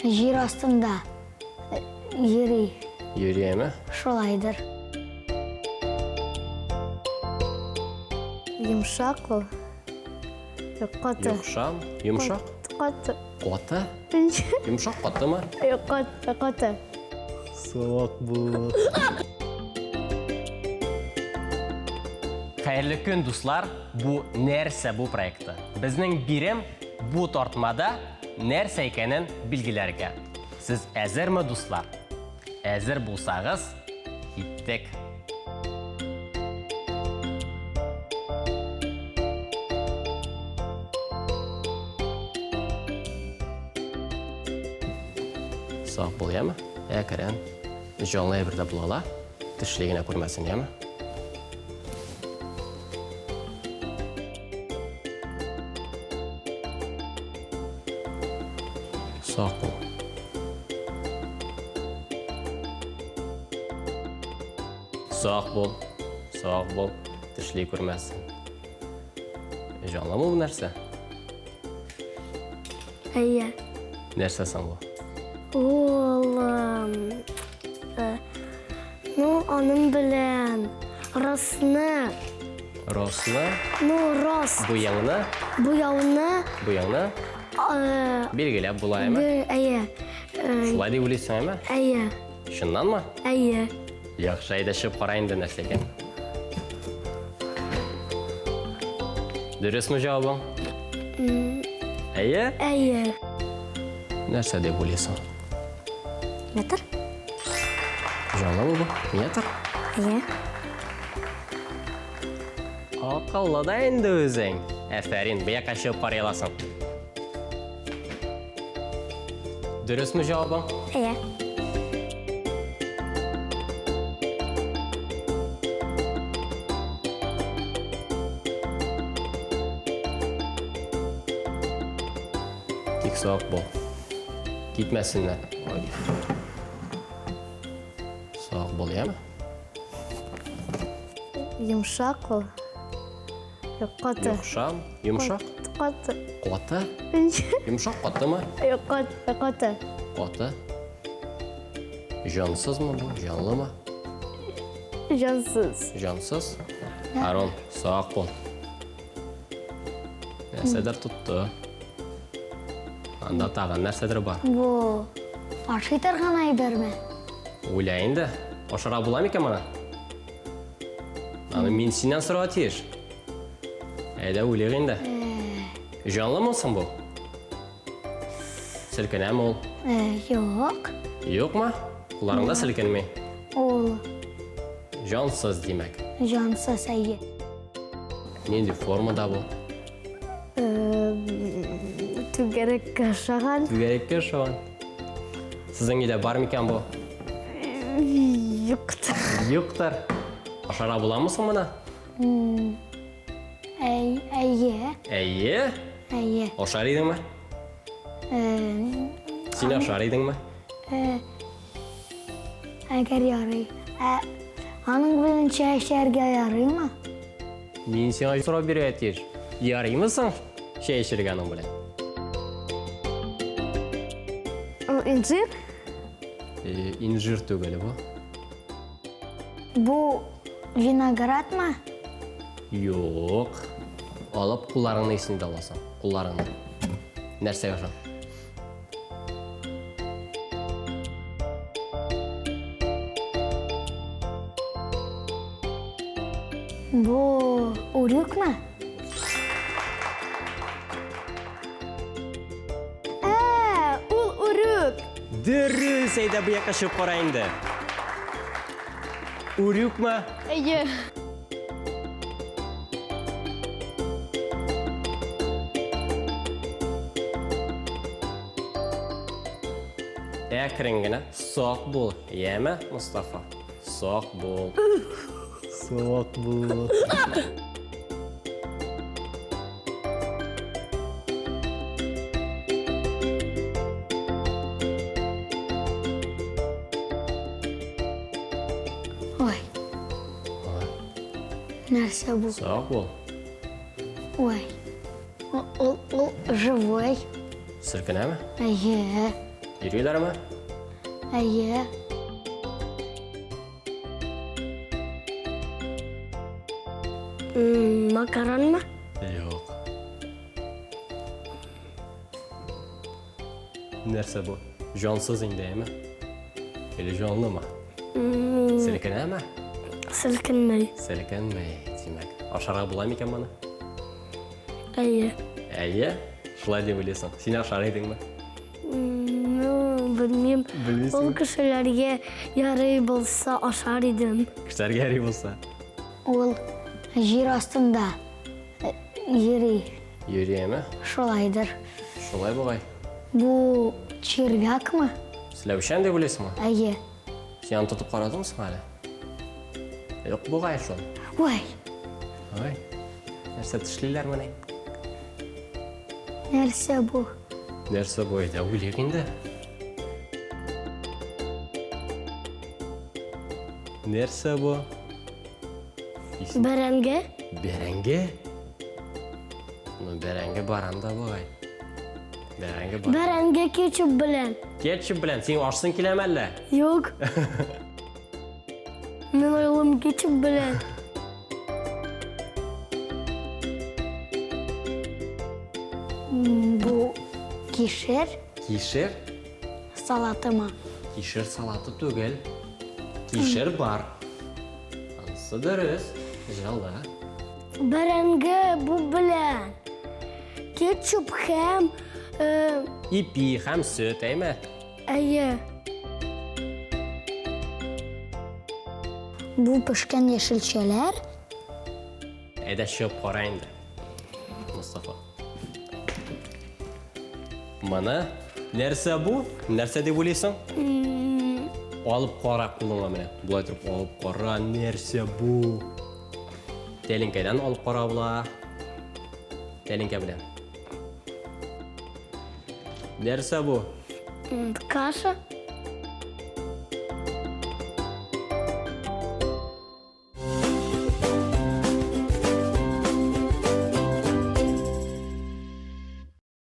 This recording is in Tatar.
Җир астында йөри. Йөриме? Шулайдыр. Йомшак ул. Каты. Йомшак? Йомшак? Каты. Каты? Йомшак катымы? Юк, каты, каты. Сак бул. Хәерле көн, дуслар! Бу нәрсә бу проекты? Безнең бирем бу тартмада нәрсә икәнен билгеләргә. Сез әзерме, дуслар? Әзер булсагыз, киттек. Сак бул, яме? Әкрен. Җанлы әйбер дә була ала. Тешли генә күрмәсен, яме? Сак бул. Сак бул. Сак бул. Тешли күрмәсен. Җанлымы бу нәрсә? Әйе. Нәрсә соң бу? Ул, ну, аның белән росны. Росны? Ну, рос. Буяуны? Буяуны. Буяуны? Билгеләп була, әме? Әйе. Шулай дип уйлыйсың, әме? Әйе. Чыннанмы? Әйе. Яхшы, әйдә чыгып кара инде нәрсә икән. Дөресме җавабың? Әйе? Әйе. Нәрсә дип уйлыйсың? Метр? Җанлымы бу? Метр? Әйе. Акыллы да инде үзең. Әфәрин, бу якка чыгып карый аласың. Дөресме җавабың? Әйе. Тик сак бул. Китмәсеннәр. Ой. Сак бул, яме? Йомшак ул. Каты. Йомшак, йомшак. Каты. Каты? Йомшак катымы? Юк, каты, каты. Каты. Җансызмы бу, җанлымы? Җансыз. Җансыз. Арон, сак бул. Нәрсәдер тотты. Анда тагын нәрсәдер бар. Бу ашый торган әйберме? Уйла инде. Ашарга була микән моны? Аны мин синнән сорарга тиеш. Әйдә уйлыйк инде. Җанлымы соң бу? Селкенәме ул? Юк. Юкмы? Кулларыңда селкенми. Ул Җансыз, димәк. Җансыз, әйе. Нинди формада бу? Түгәрәккә ошаган. Түгәрәккә ошаган. Сезнең өйдә бар микән бу? Юктыр. Юктыр. Ашарга буламы соң моны? Әй, әйе. Әйе? Әйе. Ашар идеңме? Син ашар идеңме? Әгәр ярый. Ә аның белән чәй эчәргә ярыймы? Мин сиңа сорау бирергә тиеш. Ярыймы соң чәй эчәргә аның белән? Ул инжир? Инжир түгел бу. Бу виноградмы? Юк. Алып кулларыңны исеңдә аласың. Кулларыңны. Нәрсәгә ошан? Бу урюкмы? Ә, ул урюк. Дөрес, әйдә бу якка чыгып кара инде. Урюкмы? Әйе. Әкрен генә сак бул, яме, Мустафа? Сак бул. Сак бул. Ой. Ой. Нәрсә бу? Сак бул. Ой. Ул, ул живой. Селкенәме? Әйе. Йөриләрме? Әйе. Макаронмы? Юк. Нәрсә бу? Җансыз инде, әйме? Или җанлымы? Селкенәме? Селкенмәй. Селкенмәй, димәк. Ашарга була микән моны? Әйе. Әйе? Шулай дип уйлыйсың. Син ашар идеңме? Ну, белмим. Белмисеңме? Ул кешеләргә ярый булса ашар идем. Кешеләргә ярый булса. Ул җир астында э, йөри. Йөриме? Шулайдыр. Шулай бугай. Бу червякмы? Селәүчән дип уйлыйсыңмы? Әйе. Син аны тотып карадыңмы соң әле? Юк бугай шул. Ой, Ой. Нәрсә тешлиләр моны? нәрсә бу? Нәрсә бу әйдә, уйлыйк инде. Нәрсә бу? Исем- Бәрәңге. Бәрәңге? Ну, бәрәңге бар анда бугай. Бәрәңге бар. Бәрәңге кетчуп белән. Кетчуп белән син ашсың киләме әллә? Юк. Мин уйлым кетчуп белән. Бу кишер Кишер? салатымы? Кишер салаты түгел. Кишер бар. Анысы дөрес. Җылы. Бәрәңге бу белән. Кетчуп һәм э, Ипи һәм сөт, әйме? әйе. Бу пешкән яшелчәләр? Әйдә чыгып кара инде. Мустафа. Моны нәрсә бу? Нәрсә дип уйлыйсың? Алып кара кулыңа менә. Болай торып алып кара, нәрсә бу? Тәлинкәдән алып кара була. Тәлинкә белән. Нәрсә бу? Каша.